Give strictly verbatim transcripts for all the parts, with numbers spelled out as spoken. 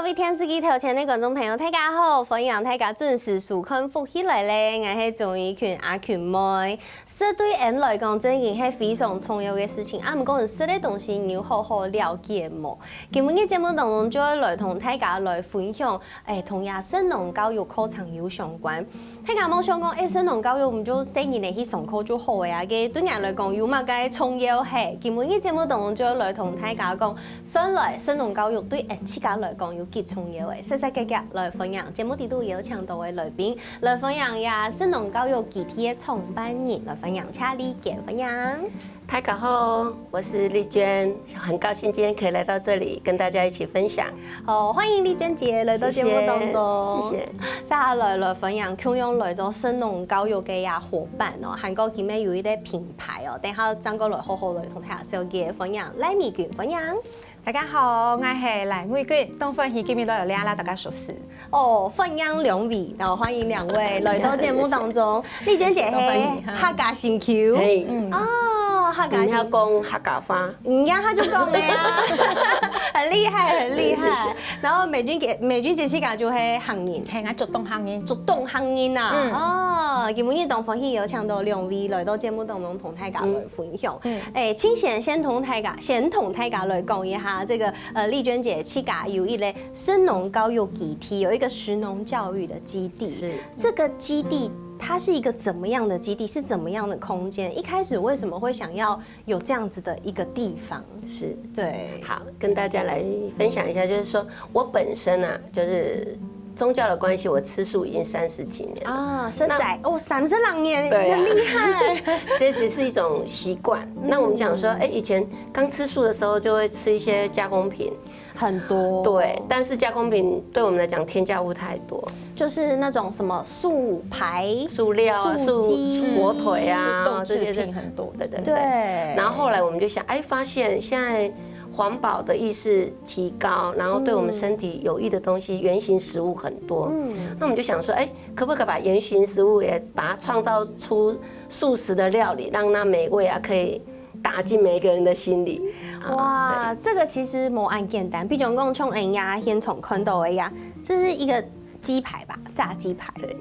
各位電視機頭前个觀眾朋友，大家好！歡迎大家準時收看《福氣來了》，𠊎係鍾怡群阿群妹。食對𠊎來講，真經係非常重要个事情。啊，毋過食个東西，你有好好了解無？今晡日節目當中就會來同大家來分享，欸，同這食農教育課程有相關。 大家莫想講，欸，食農教育毋就細人仔去上課就好个啊，該對𠊎來講有麼个重要係？今晡日節目當中就來同大家講，算來食農教育對𠊎自家來講有幾重要个。煞煞遽遽來歡迎節目裡肚邀請到个來賓，來歡迎這食農教育基地个創辦人，來歡迎謝麗娟，歡迎。 大家好，我是麗娟，很高興今天可以來到這裡，跟大家一起分享。好，歡迎麗娟姐來到節目當中。謝謝，謝謝。接下來來歡迎共樣來做食農教育个這伙伴哦，還過今晡日有一個品牌哦，等下正過來好好來同大家紹介，歡迎賴美君，歡迎。大家好，𠊎係賴美君，當歡喜今晡日來到這，摎大家熟識。 哦，歡迎兩位，然後歡迎兩位來到節目當中。麗娟姐係客家心臼，係，哦，客家心臼，毋曉講客家話，人家他就講个啊，很厲害，很厲害。謝謝。然後美君姐，美君姐自家就係客人，係，𠊎竹東客人，竹東客人啊，哦，今晡日當歡喜邀請到兩位來到節目當中同大家來分享。欸，請先先同大家，先同大家來講一下這個，呃，麗娟姐自家有一個 食農教育基地，有一個食農教育的基地。是。這個基地它是一個怎麼樣的基地？是怎麼樣的空間？一開始為什麼會想要有這樣子的一個地方？是。對。好，跟大家來分享一下，就是說我本身啊，就是宗教的關係，我吃素已經三十幾年了。啊，食齋，哦，三十六年，對啊。很厲害。這只是一種習慣。那我們講說，欸，以前剛吃素的時候就會吃一些加工品， 很多。對，但是加工品對我們來講添加物太多，就是那種什麼素排、素料啊、素雞、素，火腿啊，就豆製品很多。這些是，對，對，對。對。然後後來我們就想，欸，發現現在環保的意識提高，然後對我們身體有益的東西，原型食物很多。嗯。那我們就想說，欸，可不可以把原型食物也把它創造出素食的料理，讓那美味啊可以 打進每一個人的心裡。啊，哇，對。這個其實無恁簡單。比如講，像𠊎這現場看到个呀，這是一個雞排吧，炸雞排。對。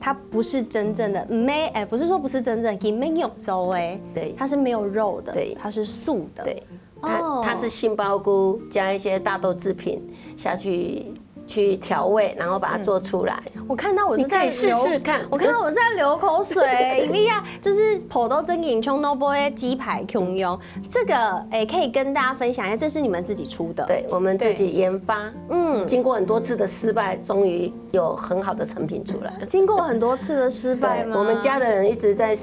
它不是真正的，沒，欸，不是說不是真正，佢無肉做个，對。它是沒有肉的，對。它是素的。對。它，哦。它是杏鮑菇加一些大豆製品下去 去調味，然後把它做出來。嗯。我看到我就在流，你可以試試看。我看到我在流口水，因為呀，就是跑到真緊像那个雞排共樣。這個，欸，可以跟大家分享一下，這是你們自己出的。對，我們自己研發。對。嗯。經過很多次的失敗，終於有很好的成品出來。經過很多次的失敗嗎？對，我們家的人一直在，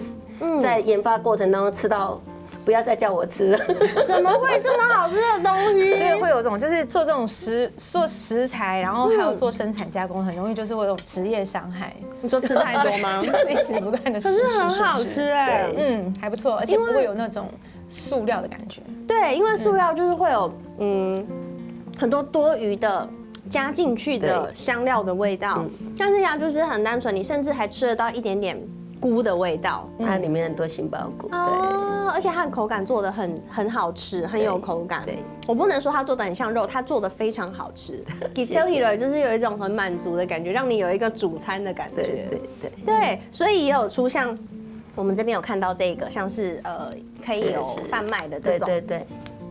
嗯。在研發過程當中吃到 不要再叫我吃了。怎麼會這麼好吃的東西？這個會有種，就是做這種食，做食材，然後還有做生產加工，很容易就是會有種職業傷害。你說吃太多嗎？就是一直不斷地吃，可是很好吃欸。吃，吃，吃。對。嗯，還不錯，而且不會有那種塑料的感覺。對，因為塑料就是會有，嗯，很多多餘的加進去的香料的味道。對。嗯。但是呀，就是很單純，你甚至還吃得到一點點菇的味道。它裡面很多杏鮑菇，對。哦，而且它的口感做得很，很好吃，很有口感。對，對。我不能說它做得很像肉，它做得非常好吃。對，謝謝。吃起來就是有一種很滿足的感覺，讓你有一個主餐的感覺。對，對，對。對，所以也有出像我們這邊有看到這個，像是，呃，可以有販賣的這種。是，是。對，對，對。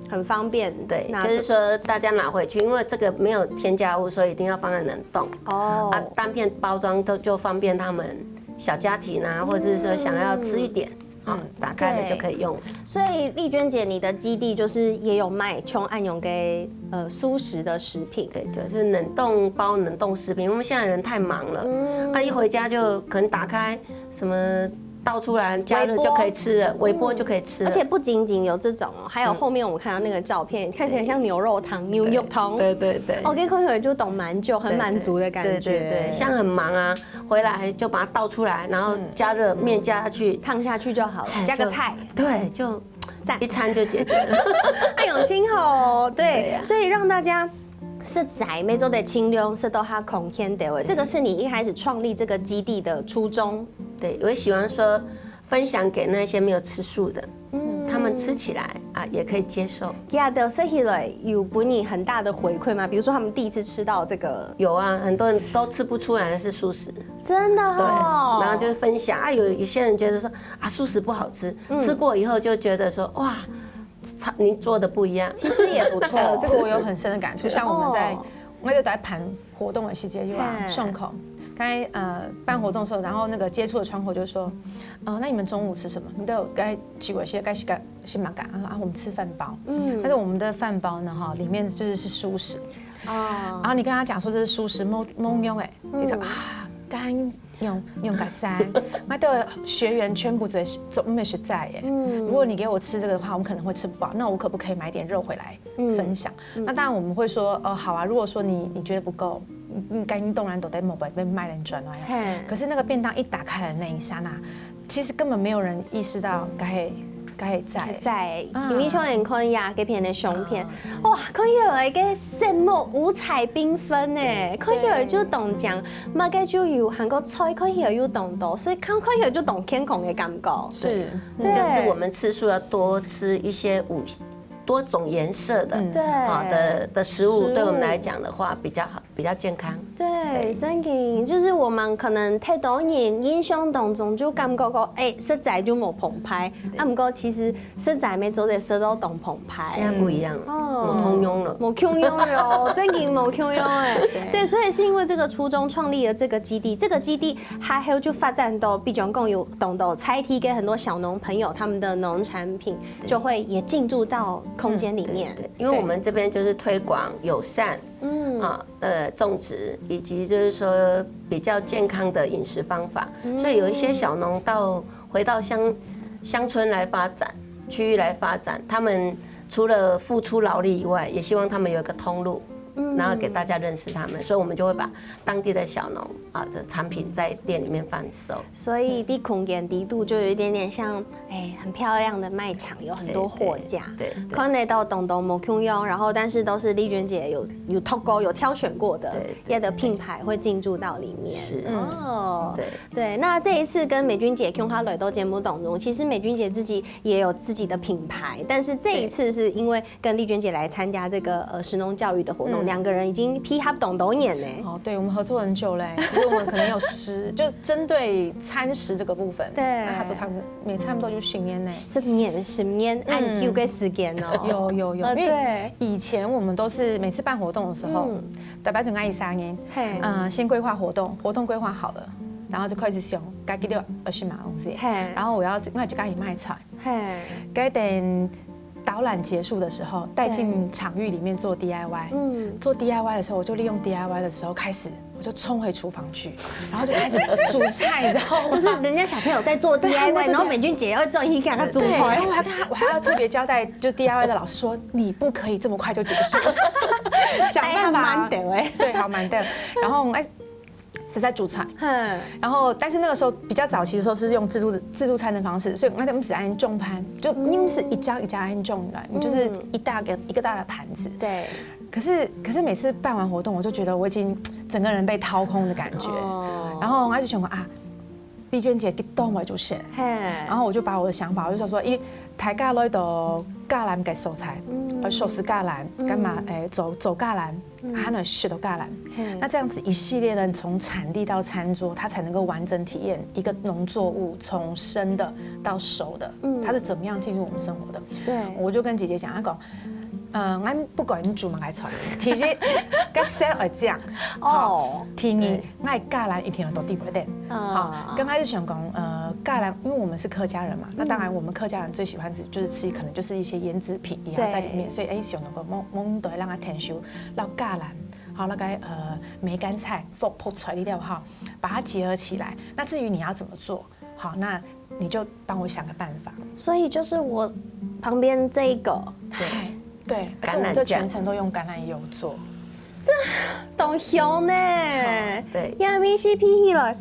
很方便。對，拿著。就是說大家拿回去，因為這個沒有添加物，所以一定要放在冷凍。哦。啊，單片包裝就，就方便他們小家庭啊，或者是說想要吃一點，嗯。哦，打開了就可以用。對。所以麗娟姐，你的基地就是也有賣像恁樣个，呃，蔬食的食品。對，就是冷凍包、冷凍食品，因為現在人太忙了，嗯。啊，一回家就可能打開 什麼倒出來加熱就可以吃了，微波。微波就可以吃了。而且不僅僅有這種哦，還有後面我們看到那個照片，嗯。看起來像牛肉湯、牛肉湯。對，對，對。哦，這看起來就當滿足，很滿足的感覺。對，對，對，對，像很忙啊，回來就把它倒出來，然後加熱，嗯。麵加下去，燙下去就好了，哎，加個菜。就，對，就讚。一餐就解決了。哎喲，真好哦，對，對啊。所以讓大家 食齋乜做得盡量食到較康健兜仔，對。這個是你一開始創立這個基地的初衷。對，我也喜歡說分享給那些沒有吃素的，嗯。他們吃起來啊，也可以接受。佢兜食起來有分你很大的回饋嗎？比如說他們第一次吃到這個，有啊，很多人都吃不出來那是素食。真的哦。對，然後就會分享啊，有一些人覺得說啊，素食不好吃，吃過以後就覺得說哇，超，您做的不一樣。其實也不錯。這個我有很深的感觸，像我們在，哦。我就在辦活動的時節有啊，嘿。上課，該呃辦活動的時候，然後那個接觸的窗口就說，呃，那你們中午吃什麼？你都有該幾位些該是該是嘛干啊？啊，我們吃飯包，嗯。但是我們的飯包呢，哈，裡面就是是素食。哦。然後你跟他講說這是素食，無無用哎，你講啊，干用用个三，那个学员全部都是都毋係食齋耶。嗯。如果你給我吃這個的話，我們可能會吃不飽。那我可不可以買點肉回來分享？嗯。那當然我們會說，哦，好啊，如果說你你覺得不夠，嗯，該當然都得無辦法買人轉來。嘿。可是那個便當一打開來的那一剎那，其實根本沒有人意識到該該在。在，嗯。因為像人看呀，該片的相片，啊。哇，看起來个色目五彩繽紛呢，對。看起來就當靚，嘛个就有韓國菜，看起來又當多，所以看看起來就當健康的感覺。是。對。就是我們次數要多吃一些五多種顏色的，嗯。對。啊的的食物，食物。對我們來講的話比較好，比較健康。對，對。正經，就是我們可能太多人印象當中就感覺講，哎，食齋就無澎湃，對。啊，毋過其實食齋乜做得食到當澎湃。現在不一樣了，嗯。無通用了。無共樣了哦，正經無共樣哎。對。對，所以是因為這個初衷創立了這個基地，這個基地還有就發展到，比如講有當多在地个很多小農朋友，他們的農產品就會也進駐到空間裡面。嗯，對，對，對，因為我們這邊就是推廣友善，嗯。啊，呃，種植，以及就是說比較健康的飲食方法。嗯。所以有一些小農到，回到鄉，鄉村來發展，區域來發展，他們除了付出勞力以外，也希望他們有一個通路，嗯。然後給大家認識他們，所以我們就會把當地的小農，啊，的產品在店裡面販售。所以在空間裡肚就有一點點像，哎，很漂亮的賣場，有很多貨架，對，對，對，對。看得到當多無共樣，然後但是都是麗娟姐有，有挑過、有挑選過的，對，對，一些的品牌會進駐到裡面。是。哦，對。對，那這一次跟美君姐共下來到節目當中，其實美君姐自己也有自己的品牌，但是這一次是因為跟麗娟姐來參加這個，呃，食農教育的活動，嗯。兩個人已經配合當多年呢。哦，對，我們合作很久嘞，其實我們可能有十，就針對餐食這個部分，對。那合作差不多，也差不多就十年呢。十年，十年，嗯。恁久个時間哦。有，有，有，呃，因為對。以前我們都是每次辦活動的時候，嗯。大概就愛一三年，嘿。呃，先規劃活動，活動規劃好了，然後就開始想，該幾多要什麼東西，嘿。然後我要，我要去哪裡賣菜，嘿。該等導覽結束的時候，帶進場域裡面做D I Y。嗯。做D I Y的時候，我就利用D I Y的時候開始，我就衝回廚房去，然後就開始煮菜，你知道嗎？就是人家小朋友在做對，對，D I Y，對，對，對。然後美君姐要轉去給他煮菜。對，然後我還跟他，我還要特別交代，就D I Y的老師說，你不可以這麼快就結束，想辦法。哎，還蠻久哎。對，還蠻久。然後，哎， 是在煮菜。嗯。然後，但是那個時候比較早期的時候是用自助，自助餐的方式，所以𠊎兜毋使恁樣種盤，就毋使一張一張恁樣種來，你就是一大個，嗯。一個大的盤子。對。可是，可是每次辦完活動，我就覺得我已經整個人被掏空的感覺。哦。然後我就想說啊，麗娟姐，你懂我就行。嘿。然後我就把我的想法，我就想說，因為大家來到橄欖个所在，嗯。呃，熟食橄欖，嗯。幹嘛，誒，做，做橄欖，嗯。啊，那食到橄欖。嘿。那這樣子一系列呢，從產地到餐桌，它才能夠完整體驗一個農作物從生的到熟的，嗯。它是怎麼樣進入我們生活的。對。我就跟姐姐講，她講，呃，俺不管你煮麼个菜，第一，該色愛靚，哦。好，第二，對。愛橄欖一定要到底部一點。啊。好，剛開始想講，呃，橄欖，因為我們是客家人嘛，那當然我們客家人最喜歡吃，就是吃可能就是一些醃製品也要在裡面，對。所以，哎，想能夠弄，弄得讓它甜熟，然後橄欖，好，那個，呃，梅乾菜，覆，覆菜裡頭哈，把它結合起來。那至於你要怎麼做，好，那你就幫我想個辦法。所以就是我旁邊這一個，對。哎，對，而且我們這全程都用橄欖油做。橄欖醬。這當香呢。嗯，對。也味緒鼻起來，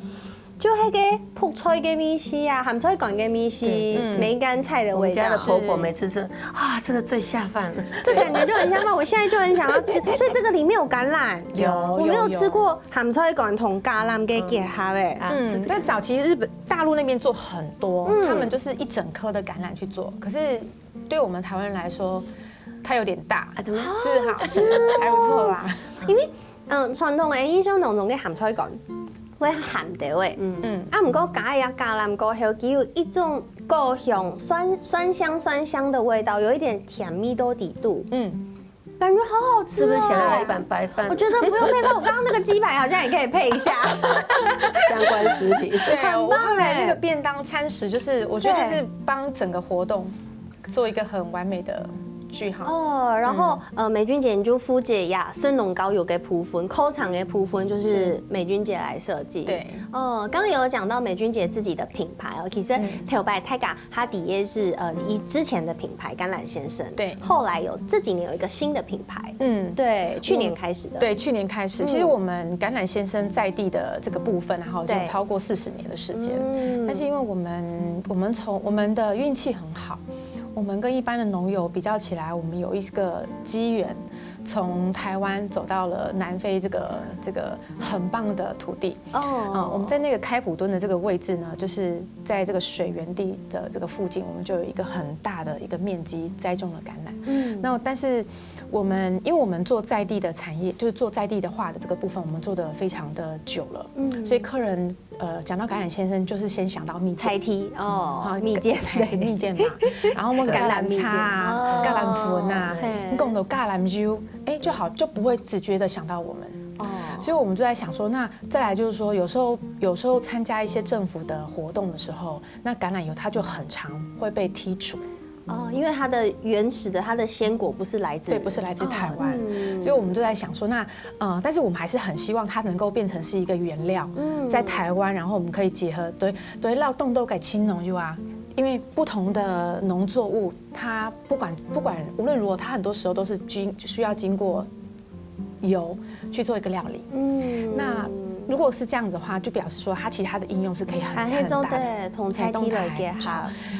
就那個覆菜个味緒啊，鹹菜乾个味緒，對，對，對。梅乾菜的味道。我們家的婆婆每次吃，啊，這個最下飯了。這感覺就很香嘛，我現在就很想要吃。所以這個裡面有橄欖，有，我沒有吃過鹹菜乾同橄欖个結合欸。有，有，有。啊，嗯，這是在早期日本大陸那邊做很多，嗯。他們就是一整顆的橄欖去做，可是對我們台灣人來說，它有點大，啊，怎麼？是好吃，還不錯啦。因為，嗯，傳統的印象當中个鹹菜乾會鹹兜仔，嗯。嗯。啊，毋過加一下橄欖過後，佢有一種果香，酸，酸香酸香的味道，有一點甜味到底肚。嗯。感覺好好吃哦。是不是想要來一碗白飯？我覺得不用配飯，我剛剛那個雞排好像也可以配一下。相關食品。對，很棒欸。我後來那個便當餐食，就是我覺得就是幫整個活動做一個很完美的句號。哦，然後，嗯。呃，美君姐你就負責呀，神農教育个部分，課程个部分就是是。美君姐來設計。對。哦，剛剛有講到美君姐自己的品牌哦，其實嗯。頭擺大家 他底下是，呃，以之前的品牌橄欖先生，對。後來有這幾年有一個新的品牌，嗯。對，去年開始的。對，去年開始，嗯。其實我們橄欖先生在地的這個部分，然後已經對。超過四十年的時間。嗯。但是因為我們，我們從，我們的運氣很好，我們跟一般的農友比較起來，我們有一個機緣，從台灣走到了南非這個，這個很棒的土地。哦。啊，我們在那個開普敦的這個位置呢，就是在這個水源地的這個附近，我們就有一個很大的一個面積栽種了橄欖。嗯。那但是我們，因為我們做在地的產業，就是做在地的化的這個部分，我們做得非常的久了。嗯。所以客人，呃，講到橄欖先生，就是先想到蜜餞。菜梯，哦，好，蜜餞，嘿，蜜餞嘛。然後我們橄欖蜜餞。橄欖茶啊，哦。橄欖粉啊，嘿。你講到橄欖油，哎，就好，就不會直覺地想到我們。哦。所以我們就在想說，那再來就是說，有時候，有時候參加一些政府的活動的時候，那橄欖油它就很常會被剔除。哦，因為它的原始的，它的鮮果不是來自，對，不是來自台灣。哦，嗯。所以我們就在想說，那，呃，但是我們還是很希望它能夠變成是一個原料，嗯。在台灣，然後我們可以結合，對，對，勞動都改青農油啊，因為不同的農作物，它不管，不管，無論如何，它很多時候都是經，需要經過 油去做一個料理。嗯。那如果是這樣子的話，就表示說它其實它的應用是可以很，還可以做，很大的，對，同菜地來結合。嘿，同菜，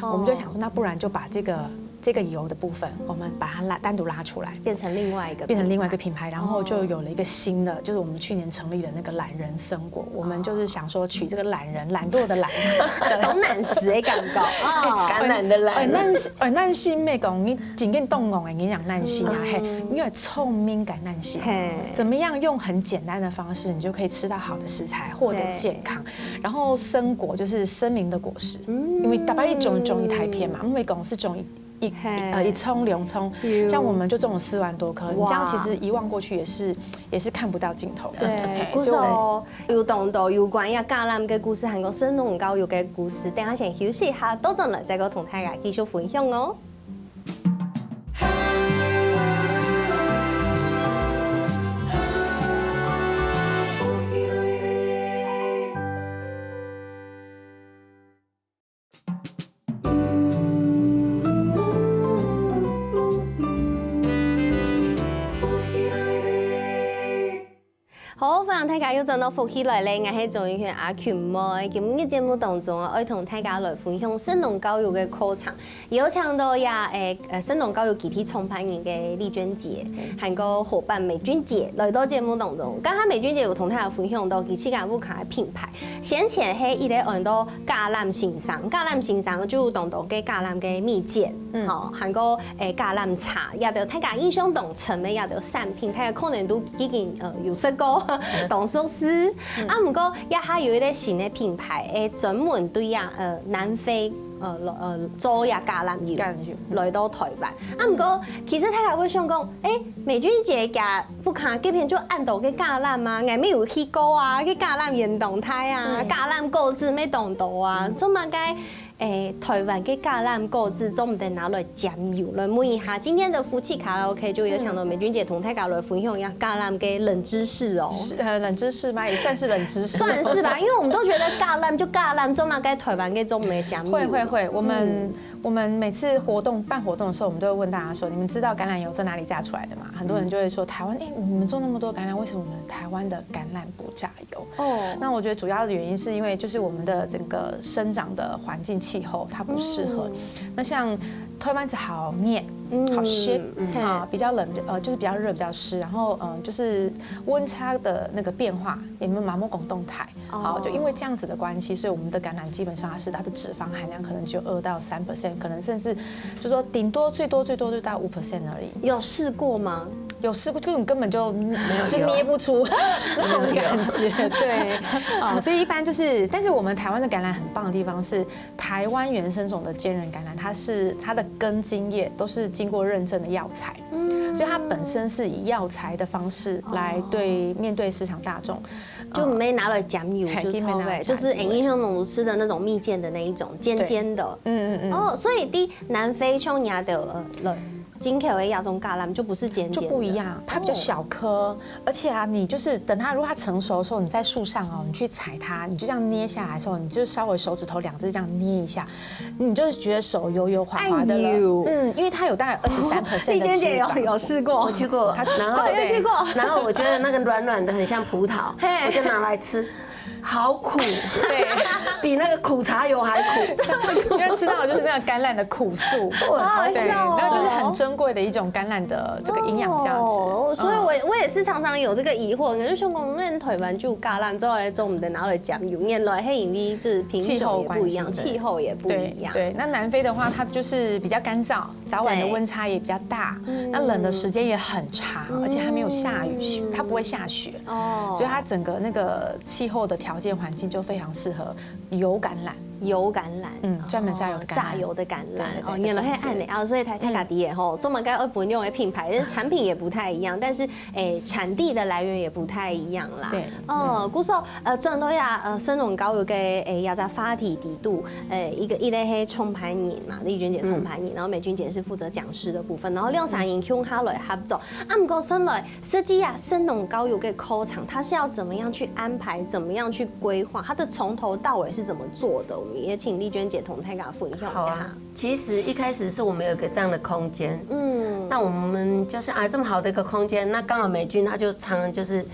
哦。我們就想說，那不然就把這個，這個油的部分，我們把它拉，單獨拉出來，變成另外一個，變成另外一個品牌，然後就有了一個新的，哦。就是我們去年成立的那個懶人森果。我們就是想說取這個懶人，懶惰的懶。當懶尸的感覺，哦。橄欖的欖。哎，咱是，哎，咱是欲講，你 真正當戇的人人懶尸啊，嗯。嘿，你有聰明个懶尸，嘿。怎麼樣用很簡單的方式，你就可以吃到好的食材，獲得健康。對。然後森果就是森林的果實，嗯。因為逐擺一種一種一大片嘛，因為講是種一，一，嘿。呃，一叢兩叢，有。像我們就種了四萬多棵，你這樣其實一望過去也是，哇。也是看不到盡頭的。對，嘿，所以我，故所有當多有關於橄欖个故事，還有神農教育个故事，等下先休息一下，倒轉來再過同大家繼續分享哦。 好，歡迎大家又轉到福氣來了，𠊎係鍾玉軒阿群妹。今日節目當中啊，愛同大家來分享神農教育个課程，邀請到呀，誒，呃，神農教育基地創辦人个麗娟姐，還有伙伴美君姐來到節目當中。剛剛美君姐有同大家分享到佢自家屋下个品牌，先前係一個安到橄欖先生，橄欖先生就有當多个橄欖个蜜餞，嗯。吼，還有，誒，橄欖茶，也就大家印象當深个，也就產品，大家可能都已經，呃，有食過，當熟悉。嗯。啊，毋過也還有一個新个品牌，誒，專門對呀，呃，南非，呃，呃，做呀橄欖油，橄欖油，嗯。來到台灣。啊，毋過其實大家會想講，誒，美君姐家屋下該片就恁多个橄欖啊，𠊎乜有去過啊，該橄欖園當大啊，嗯。橄欖果子乜當多啊，嗯。做麼个 誒，台灣个橄欖果子做毋得拿來沾油，來問一下。今天的福氣卡拉OK就有請到美君姐同大家來分享一下橄欖个冷知識哦。是，呃，冷知識嗎？也算是冷知識。算是吧，因為我們都覺得橄欖就橄欖，做麼个台灣个做毋得沾油？會，會，會。我們，嗯。我們每次活動，辦活動的時候，我們都會問大家說，你們知道橄欖油在哪裡榨出來的嗎？很多人就會說，台灣，誒，你們種那麼多橄欖，為什麼我們台灣的橄欖不榨油？ 哦。那我覺得主要的原因是因為就是我們的整個生長的環境气候，它不适合。那像台湾是好热，好湿，啊，比较冷，呃，就是比较热、比较湿，然后嗯，就是温差的那个变化也没有蛮不共同态。好，就因为这样子的关系，所以我们的橄榄基本上它是它的脂肪含量可能只有二到三 percent，可能甚至就说顶多最多最多就到五 percent 而已。有试过吗？有试过，就你根本就没有，就捏不出那种感觉，对啊，所以一般就是，但是我们台湾的橄榄很棒的地方是，台湾原生种的坚仁橄榄，它是它的根茎叶都是经过认证的药材，嗯，所以它本身是以药材的方式来对面对市场大众，就毋係拿來醬油，嘿就超美，就毋係拿來醬油就是營養師吃的那種蜜餞的那一種，尖尖的。嗯嗯嗯，哦，所以在南非像你的呃，進口的亞洲橄欖就不是尖尖的，就不一样，它比较小颗，而且啊，你就是等它如果它成熟的时候，你在树上哦，你去采它，你就这样捏下来的时候，你就稍微手指头两只这样捏一下，你就觉得手油油滑滑的了。哎呦嗯，因为它有大概二十三 percent 丽娟姐有的脂肪。有试过我，去过，然后我也去过，然后我觉得那个软软的很像葡萄，嘿我就拿来吃，好苦，对，比那个苦茶油还苦。因为吃到的就是那个橄榄的苦素。对，好好对，笑哦。那就是很珍贵的一种橄榄的这个营养价值。哦，所以嗯我我也是常常有这个疑惑，可是像讲恁台湾就橄欖做来做毋得拿来醬油，原來係因為就是品種也不一樣，氣候關係，對。氣候也不一樣。对对，那南非的话，它就是比较干燥，早晚的对温差也比较大，那冷的时间也很长，而且它没有下雨，它不会下雪，哦，所以它整个那个气候的条件环境就非常适合油橄榄。油橄榄，嗯专门榨油的橄榄哦榨油的橄榄对对，对哦，原來係恁呢啊，所以大大家知个吼，做麼个愛分用个品牌，但是產品也不太一樣，但是誒產地的來源也不太一樣啦。對哦，故所呃，轉到呀，呃，食農教育个誒，這隻話題底肚，誒，一個一個係創辦人嘛，麗娟姐創辦人，然後美君姐是負責講師的部分，然後兩儕人共下來合作。啊，毋過算來，實際啊，食農教育个課程，它是要怎麼樣去安排，怎麼樣去規劃，它的從頭到尾是怎麼做的？我們也請麗娟姐同大家分享一下好啊。其实一开始是我们有一个这样的空间，嗯，那我们就是啊这么好的一个空间，那刚好美君她就常常就是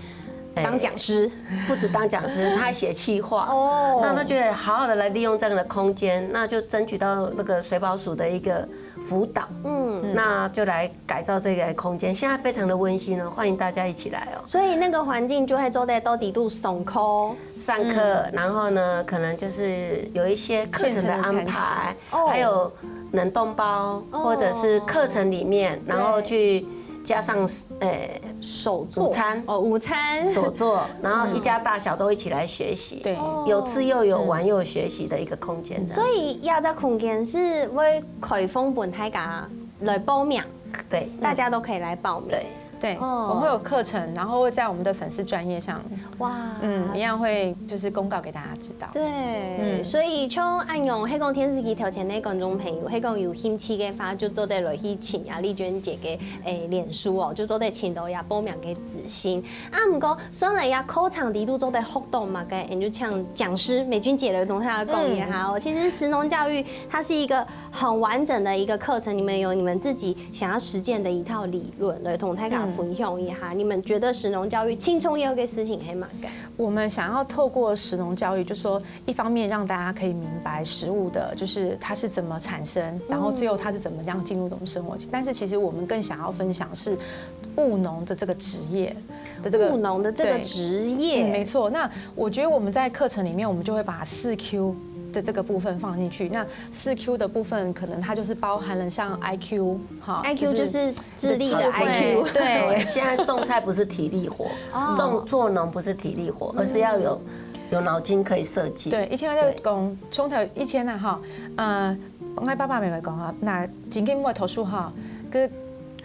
哎當講師不止当讲师，她还写企划，哦那她觉得好好的来利用这样的空间，那就争取到那个水保署的一个辅导，嗯，那就来改造这个空间，现在非常的温馨哦，欢迎大家一起来哦。所以那個環境就會做得到底肚上課，上课，然后呢，可能就是有一些课程的安排，现成的餐食哦还有冷冻包，哦或者是课程里面，然后去加上呃手作午餐哦，午餐手作，然后一家大小都一起来学习，对，哦有吃又有玩又有学习的一个空间。这样所以這隻空間是會開放分大家來報名，对大家都可以來報名。对，对，哦我们会有课程，然后会在我们的粉丝专页上，哇，嗯，一样会就是公告给大家知道。對，嗯所以像恁樣，係講電視機頭前个觀眾朋友，係講有興趣个話，就做得來去尋啊麗娟姐个誒臉書哦，就做得尋到呀報名个資訊。啊，毋過算來呀，課程裡肚做得學到麼个，你就像講師美君姐來同大家講一下哦。其實食農教育它是一個很完整的一個課程，你們有你們自己想要實踐的一套理論，來同大家分享一下。你們覺得食農教育最重要个事情係麼个？我们想要透过食农教育，就说一方面让大家可以明白食物的，就是它是怎么产生，然后最后它是怎么样进入我们生活。但是其实我们更想要分享是务农的这个职业的这个务农的这个对职业，嗯，没错。那我觉得我们在课程里面，我们就会把四 Q 的这个部分放进去。那四 Q 的部分，可能它就是包含了像 I Q 哈 I Q 就是智力的智慧 I Q，对，现在种菜不是体力活，种做农不是体力活，而是要有有脑筋可以设计。对，以前我就讲，从头以前啊哈，呃，我爸爸妈妈讲啊，那真正要读书哈，个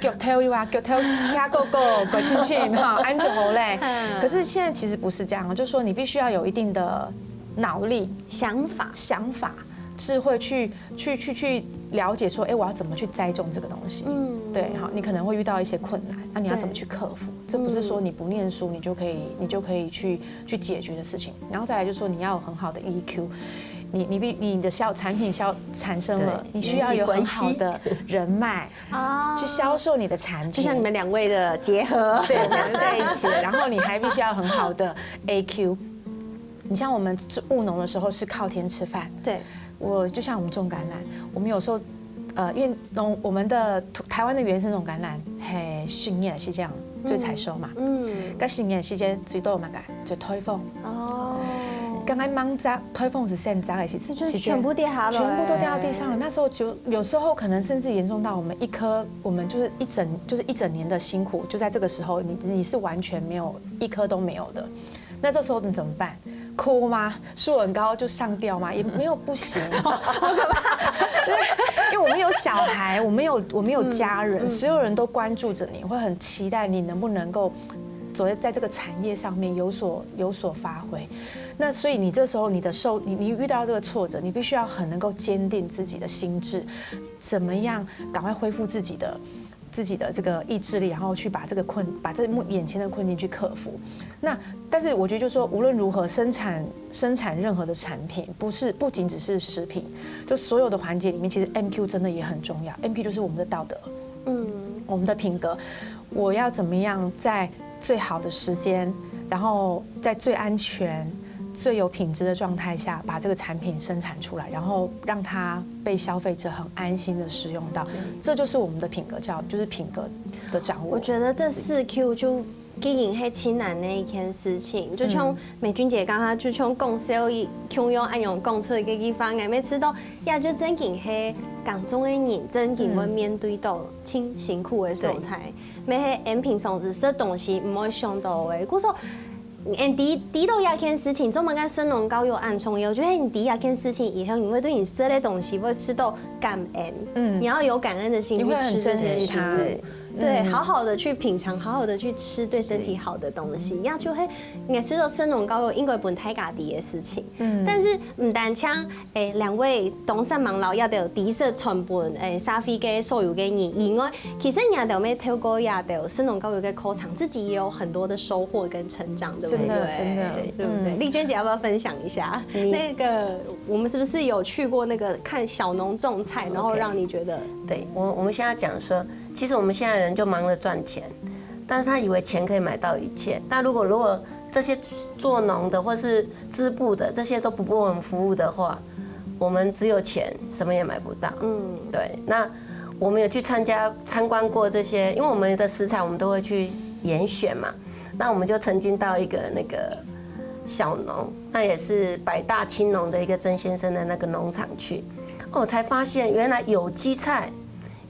脚头有啊，脚头徛高高，个轻轻哈，安就好嘞。可是现在其实不是这样，就是说你必须要有一定的脑力、想法。想法、智慧去去去去了解说，哎，我要怎么去栽种这个东西？嗯对，好，你可能会遇到一些困难，那你要怎么去克服？这不是说你不念书，你就可以你就可以去去解决的事情。然后再来就是说，你要有很好的 E Q，你你必你的销产品销产生了对，你需要有很好的人脉啊去销售你的产品，就像你们两位的结合，对，我们在一起，然后你还必须要很好的 A Q。你像我们务农的时候是靠天吃饭，对，我就像我们种橄榄，我们有时候，呃，因为农我们的土台湾的原生种橄榄，嘿，新年是这样，就采收嘛，嗯，跟新年期间最多嘛个，就颱风，哦，刚刚芒扎颱风是山扎的是就是全部跌下来，全部都掉到地上了。那时候就有时候可能甚至严重到我们一棵，我们就是一整就是一整年的辛苦，就在这个时候，你你是完全没有一棵都没有的。那这时候你怎么办？哭吗？树很高就上吊吗？也没有不行，好可怕。因为我们有小孩，我们有我们有家人，所有人都关注着你，会很期待你能不能够走在在这个产业上面有所有所发挥。那所以你这时候你的受你你遇到这个挫折，你必须要很能够坚定自己的心智，怎么样赶快恢复自己的自己的这个意志力，然后去把这个困把这目眼前的困境去克服。那但是我觉得就是说，无论如何，生产生产任何的产品，不是不仅只是食品，就所有的环节里面，其实 M Q 真的也很重要。M Q 就是我们的道德，嗯，我们的品格，我要怎么样在最好的时间，然后在最安全、最有品质的状态下，把这个产品生产出来，然后让它被消费者很安心的使用到，这就是我们的品格教，就是品格的掌握。我觉得这四 Q 就经营黑七难那一件事情，就像美君姐刚刚就像讲所以共样安样讲出一个地方，每次都呀就正经黑港中的人，正经会面对到挺辛苦的所在，每黑 M 平常时食东西唔会想到的，故所。嗯，第第到一件事情，专门跟生农教育安充，我觉得你第一件事情以后，你会对你食的东西会吃到感恩，嗯，你要有感恩的心去吃这些食物，你会很珍惜它。对，好好的去品尝，好好的去吃对身体好的东西，然后就会，你吃到生农教育应该本太家底的事情，嗯，但是唔单单，诶，两位东山忙劳要得有第一次传本，诶，沙菲给所有给你以外，其实你也得没透过也得有生农教育的课程，自己也有很多的收获跟成长，对不对？真的真的对不对？丽娟姐要不要分享一下？那个我们是不是有去过那个看小农种菜，然后让你觉得对我，我们现在讲说，其实我们现在人就忙着赚钱，但是他以为钱可以买到一切。但如果如果这些做农的或是织布的这些都不为我们服务的话，我们只有钱，什么也买不到。嗯，对。那我们有去参加参观过这些，因为我们的食材我们都会去严选嘛。那我们就曾经到一个那个小农，那也是百大青农的一个曾先生的那个农场去，哦，才发现原来有机菜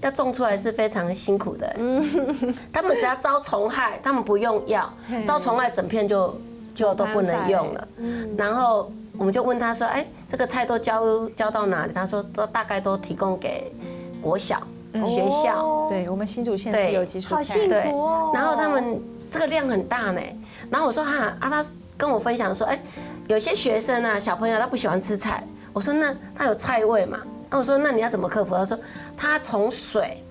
要种出来是非常辛苦的。嗯，他们只要招虫害，他们不用药，招虫害整片就就都不能用了。然后我们就问他说：“哎，这个菜都交交到哪里？”他说：“都大概都提供给国小、学校。”对，我们新竹县对是有机蔬菜，好幸对福哦。然后他们这个量很大呢。然后我说哈啊，他跟我分享说，哎，有些学生啊，小朋友他不喜欢吃菜。我说那他有菜味嘛？那我说那你要怎么克服？他说他从水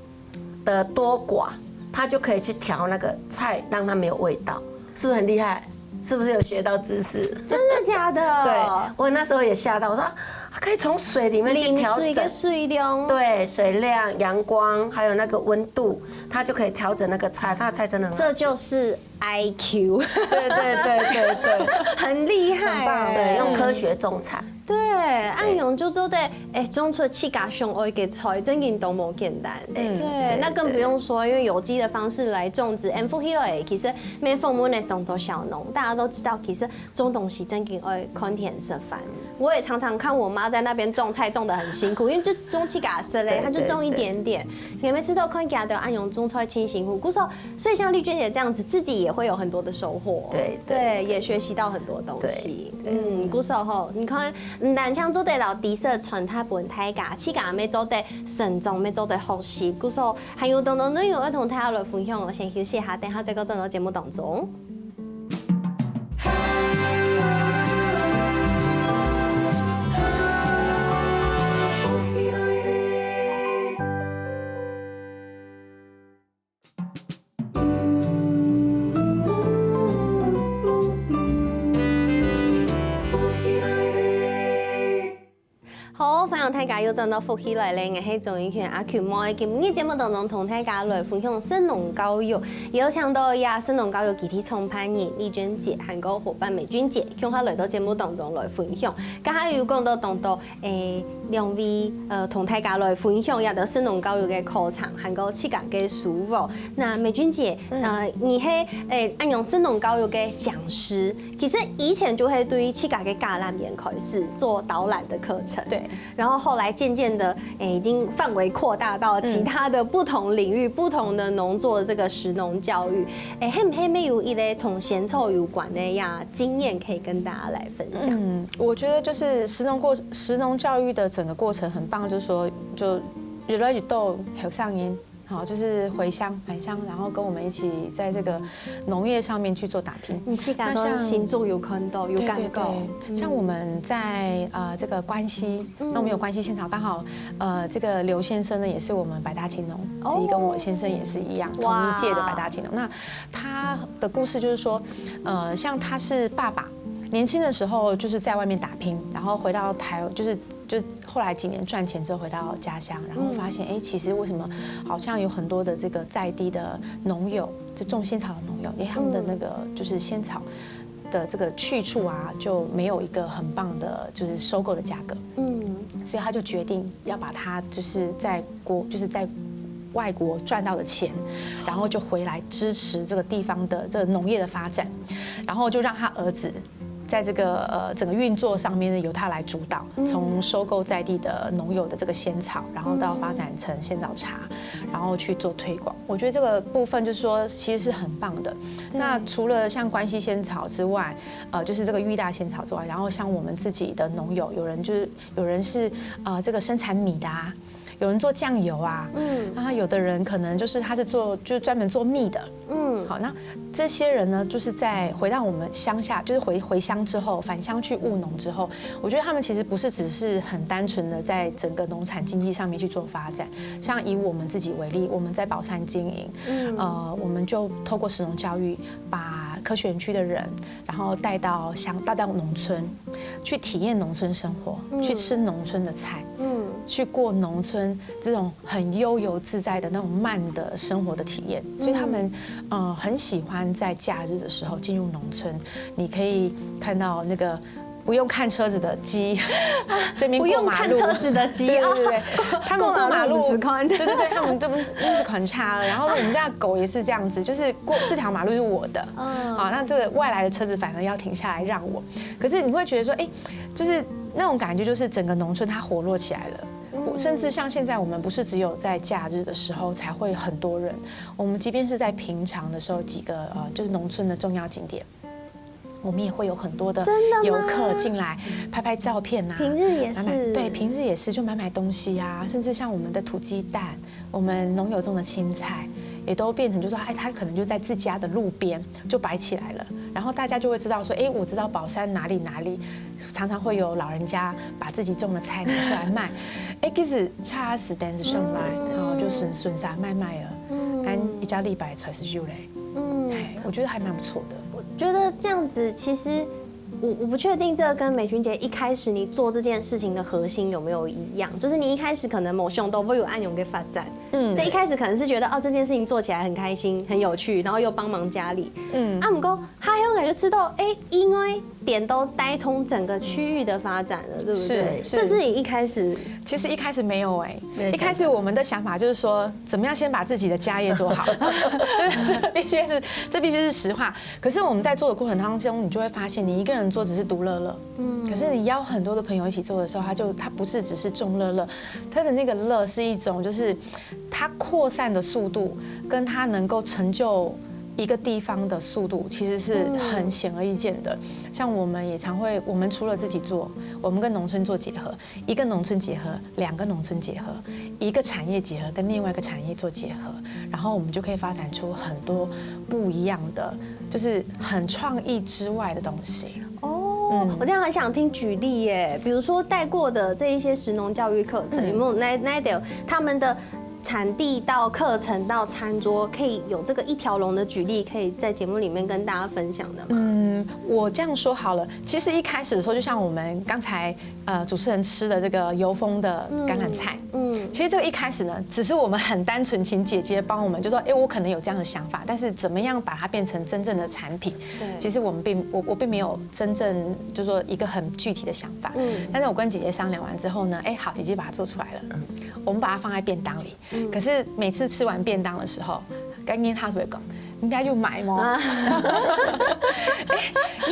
的多寡，他就可以去调那个菜，让它没有味道，是不是很厉害？是不是有学到知识？真的假的？对，我那时候也吓到，我说啊可以从水里面去调整零水跟水量，对，水量、阳光，还有那个温度，它就可以调整那个菜，它的菜真的很好吃。这就是 I Q，对对对对对，很厉害，很棒对，用科学种菜。对，恁样就做得，哎，种出自家想爱个菜，真正都无简单。嗯对，那更不用说用有机的方式来种植，and 福氣了，其实每逢我们的东多小农，大家都知道，其实种东西真正爱看天食饭。我也常常看我妈在那边种菜，种得很辛苦，因为就种自家食嘞，对她就种一点点，你每次都看见的，哎，用种菜真辛苦。故所，所以像丽娟姐这样子，自己也会有很多的收获。对对，对也学习到很多东西。对嗯，故所吼，你看，嗯，南腔做得老底色传他本台家，自家也做得生长，也做得学习。故所还有当多内容要同大家来分享，我先休息一下，等下再过转到节目当中。好，歡迎大家又轉到福氣來了，𠊎係鍾怡權阿權妹。今日節目當中同大家來分享食農教育，邀請到這食農教育基地創辦人麗娟姐，還有伙伴美君姐，共下來到節目當中來分享。剛才有講到當多，誒，兩位，呃，同大家來分享這个食農教育个課程，還有自家个收穫。那美君姐，呃，你係，誒，恁樣食農教育个講師，其實以前就會對自家个家南園開始做導覽的課程。對，然後後來漸漸的，誒，已經範圍擴大到其他的不同領域、不同的農作的這個食農教育。誒，係毋係有一个同仙草有關的呀經驗可以跟大家來分享？嗯，我覺得就是食農過食農教育的整個過程很棒，就是說就越來越多後生人，好，就是回鄉返鄉，然後跟我們一起在這個農業上面去做打拼。你自家都那像心中有看到，有對感覺。对对，像我们在呃这个关西，那我们有关西仙草，刚好呃这个刘先生呢也是我们百大青农之一，跟我先生也是一样同一届的百大青农。那他的故事就是说，呃，像他是爸爸，年轻的时候就是在外面打拼，然后回到台，就是就后来几年赚钱之后回到家乡，然后发现，哎，其实为什么好像有很多的这个在地的农友，就种仙草的农友，因为他们的那个就是仙草的这个去处啊，就没有一个很棒的，就是收购的价格。嗯，所以他就决定要把他就是在国就是在外国赚到的钱，然后就回来支持这个地方的这个农业的发展，然后就让他儿子在这个呃整个运作上面呢由他来主导，从收购在地的农友的这个仙草，然后到发展成仙草茶，然后去做推广。我觉得这个部分就是说其实是很棒的。那除了像关西仙草之外，呃，就是这个裕大仙草之外，然后像我们自己的农友，有人就是有人是呃这个生产米的啊，有人做酱油啊，嗯，然后有的人可能就是他是做就是专门做蜜的，嗯，好，那这些人呢，就是在回到我们乡下，就是回回乡之后，返乡去务农之后，我觉得他们其实不是只是很单纯的在整个农产经济上面去做发展。像以我们自己为例，我们在宝山经营，嗯，呃，我们就透过食农教育，把科学园区的人，然后带到乡带到农村，去体验农村生活，去吃农村的菜，嗯，去过农村这种很悠游自在的那种慢的生活的体验。所以他们呃很喜欢在假日的时候进入农村，你可以看到那个。不用看车子的鸡，这边不用看车子的鸡啊，对对对，他们过马路，不是看，对对对，他们都不是不是看车了。然后我们家的狗也是这样子，就是过这条马路是我的，嗯，好，那这个外来的车子反而要停下来让我。可是你会觉得说，哎，就是那种感觉，就是整个农村它活络起来了。甚至像现在，我们不是只有在假日的时候才会很多人，我们即便是在平常的时候，几个呃，就是农村的重要景点。我们也会有很多的游客进来拍拍照片呐，平日也是，对，平日也是就买买东西啊，甚至像我们的土鸡蛋，我们农友种的青菜，也都变成就说，哎，他可能就在自家的路边就摆起来了，然后大家就会知道说，哎，我知道宝山哪里哪里，常常会有老人家把自己种的菜拿出来卖，哎，其实差十点是上来，然后就顺顺下卖卖了，嗯，一家礼拜才是有嘞，嗯，哎，我觉得还蛮不错的。觉得这样子其实我我不确定这个跟美君姐一开始你做这件事情的核心有没有一样，就是你一开始可能无想到会有恁样个发展，嗯，对，一开始可能是觉得哦这件事情做起来很开心、很有趣，然后又帮忙家里，嗯，啊，不过他后来就知道，哎，因为点都带通整个区域的发展了，对不对？是是这是你一开始其实一开始没有哎，一开始我们的想法就是说，怎么样先把自己的家业做好，就是这必须是这必须是实话。可是我们在做的过程当中，你就会发现，你一个人做只是独乐乐，嗯，可是你邀很多的朋友一起做的时候，他就他不是只是众乐乐，他的那个乐是一种就是它扩散的速度跟它能够成就一个地方的速度，其实是很显而易见的。像我们也常会，我们除了自己做，我们跟农村做结合，一个农村结合，两个农村结合，一个产业结合跟另外一个产业做结合，然后我们就可以发展出很多不一样的，就是很创意之外的东西。哦，我这样很想听举例耶，比如说带过的这一些食农教育课程，有没有那那一点他们的产地到课程到餐桌，可以有这个一条龙的举例，可以在节目里面跟大家分享的吗？嗯，我这样说好了。其实一开始的时候，就像我们刚才呃主持人吃的这个油封的橄榄菜，嗯，其实这个一开始呢，只是我们很单纯请姐姐帮我们，就说，哎，我可能有这样的想法，但是怎么样把它变成真正的产品？对，其实我们并我我并没有真正就说一个很具体的想法，嗯，但是我跟姐姐商量完之后呢，哎，好，姐姐把它做出来了，我们把它放在便当里。可是每次吃完便当的时候，刚刚他就会讲，应该又买吗？哎，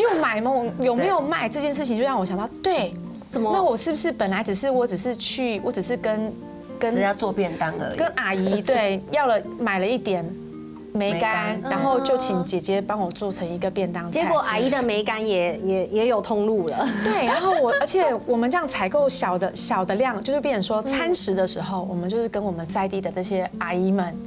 又买吗？有没有卖这件事情，就让我想到，对，怎么？那我是不是本来只是我只是去，我只是跟跟只要做便当而已。跟阿姨对要了买了一点梅干，然后就请姐姐帮我做成一个便当菜。结果阿姨的梅干也也也有通路了。对，然后我而且我们这样采购小的小的量，就是变成说餐食的时候，我们就是跟我们在地的这些阿姨们，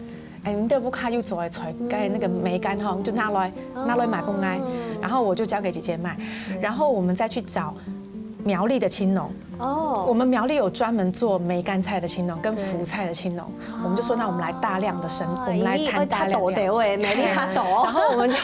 哎，你对不卡又走来出来，该那个梅干哈，就拿来拿来买公哎，然后我就交给姐姐卖，然后我们再去找苗栗的青农。哦，我们苗栗有专门做梅干菜的青农跟福菜的青农，我们就说那我们来大量的生，我们来谈大量量。对，没力他抖。然后我们就，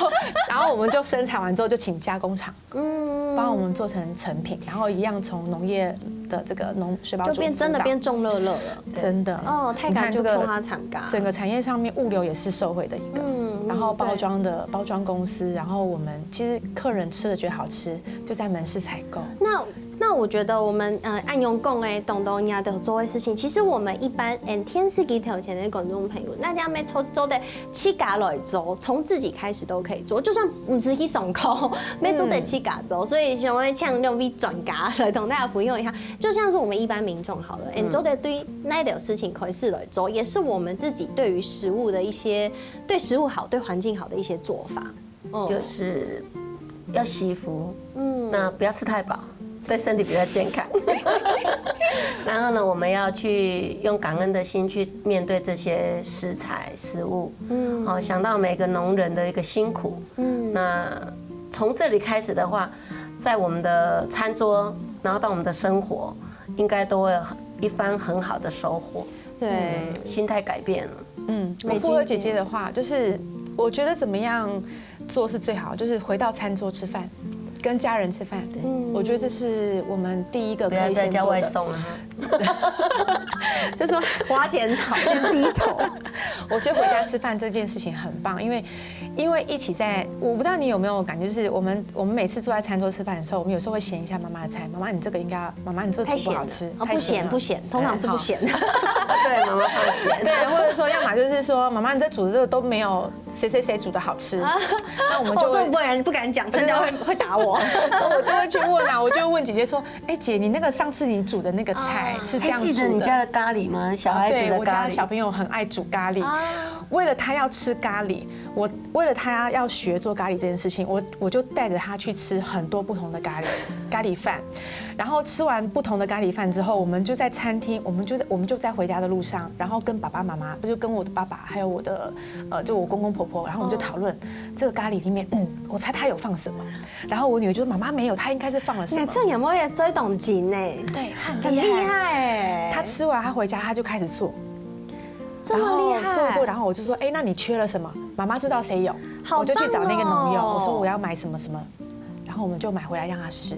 然后我们就生产完之后就请加工厂，嗯，帮我们做成成品，然后一样从农业的这个农水保就变真的变种乐乐了，真的。哦，太感谢这个，他参加，整个产业上面物流也是受惠的一个，嗯，然后包装的包装公司，然后我们其实客人吃了觉得好吃，就在门市采购。那。那我觉得我们呃，恁樣講个，當多人都做个事情，其實我們一般，嗯，電視機頭前个觀眾朋友，大家乜做做得自家來做，從自己開始都可以做，就算毋使去上課，乜做得自家做。所以想要請兩位專家來同大家分享一下，就像是我們一般民眾好了，嗯，做得對哪條事情開始來做，也是我們自己對於食物的一些對食物好、對環境好的一些做法。嗯，就是要惜福，嗯，那不要吃太饱，对身体比较健康。然后呢，我们要去用感恩的心去面对这些食材、食物，嗯，好，想到每个农人的一个辛苦，嗯，那从这里开始的话，在我们的餐桌，然后到我们的生活，应该都会有一番很好的收获。对，心态改变了。嗯，我附和姐姐的话，就是我觉得怎么样做是最好，就是回到餐桌吃饭，跟家人吃饭。对，我觉得这是我们第一个可以先做的。不要再叫外送了哈。就说花钱讨先低头。我觉得回家吃饭这件事情很棒，因为因为一起在，我不知道你有没有感觉，就是我们我们每次坐在餐桌吃饭的时候，我们有时候会嫌一下妈妈的菜，妈妈你这个应该，妈妈你这个煮不好吃，不咸不咸，通常是不咸。对，妈妈怕咸。对，或者说要么就是说，妈妈你这煮的这个都没有谁谁谁煮的好吃，那我们就会不敢不敢讲，春娇会会打我。我就会去问啊，我就会问姐姐说，哎姐，你那个上次你煮的那个菜是这样煮的？记得你家的咖喱吗？小孩子的咖喱。小朋友很爱煮咖喱，为了他要吃咖喱，我为了他要学做咖喱这件事情，我我就带着他去吃很多不同的咖喱咖喱饭，然后吃完不同的咖喱饭之后，我们就在餐厅，我们就在我们就在回家的路上，然后跟爸爸妈妈，就跟我的爸爸还有我的呃，就我公公婆婆，然后我们就讨论这个咖喱里面，嗯，我猜他有放什么。然后我女儿就说：“妈妈没有，她应该是放了什么。”你这样有没有也追懂劲呢？对，她很很厉害哎！她吃完，她回家，她就开始做，这么厉害，做一做，然后我就说：“哎，那你缺了什么？妈妈知道谁有。”我就去找那个农友，我说我要买什么什么，然后我们就买回来让她试。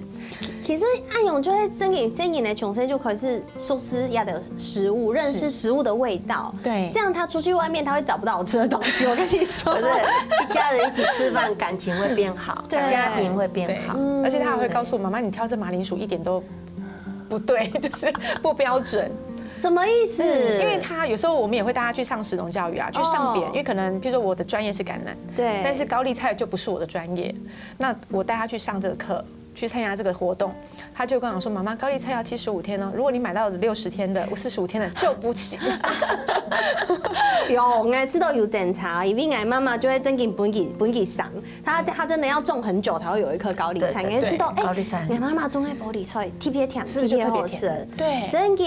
其实阿勇就会真个，真个呢，从小就开始熟悉一个食物，认识食物的味道。对，这样他出去外面他会找不到好吃的东西。我跟你说，不是一家人一起吃饭，感情会变好，家庭会变好。而且他还会告诉我妈妈，你挑这马铃薯一点都不对，就是不标准。什么意思？因为他有时候我们也会带他去上食农教育啊，去上别，因为可能比如说我的专业是橄榄，对，但是高丽菜就不是我的专业，那我带他去上这个课。去参加这个活动，他就跟我说：“妈妈，高丽菜要七十五天哦，如果你买到六十天的、四十五天的就不行。”有，我知道有检查，因为我妈妈就会真个分佢分佢上，她她真的要种很久才会有一颗高丽菜。我知道，哎，高丽菜，我妈妈种个高丽菜特别甜，是不是就特别甜？对，真个，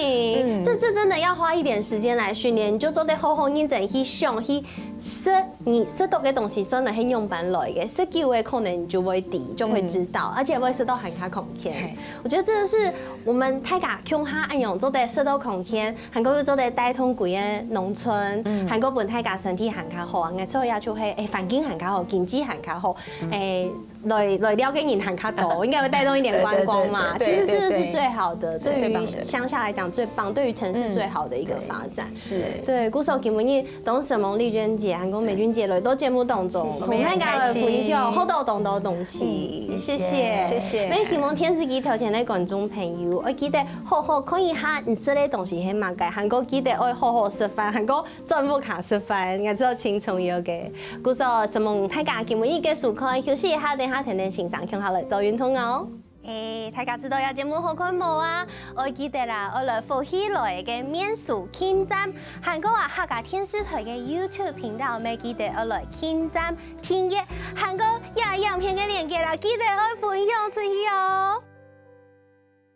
这这真的要花一点时间来训练，你就做得好好认真去想去。食你食到个東西，算來係樣般來个，食久个可能就會知，就會知道，而且會食到還較康健。我覺得這個是我們大家共下恁樣做得食到康健，還過又做得帶動歸個農村，還過分大家身體還較好，啊，所以也就係，欸，環境還較好，經濟還較好，欸，來來尞个人還較多，應該會帶動一點觀光嘛。其實這個是最好的，對於鄉下來講最棒，對於城市最好的一個發展。是，對，故所今晡日 當承蒙麗娟姐，還過美君姐來到節目當中，同大家來分享好多當多東西。謝謝，謝謝。也希望電視機頭前个觀眾朋友，愛記得好好看一下你食个東西係麼个，還過記得愛好好食飯，還過轉屋下食飯，𠊎知道盡重要个。故所承蒙大家今晡日个收看，休息一下，等下天天欣賞，共下來做運動哦。 欸，大家知道這節目好看無啊？愛記得啦，愛來福氣來个面書訂閱，還過啊客家電視台个YouTube頻道，乜記得愛來訂閱、訂閱，還過這影片个連結啦，記得愛分享出去哦。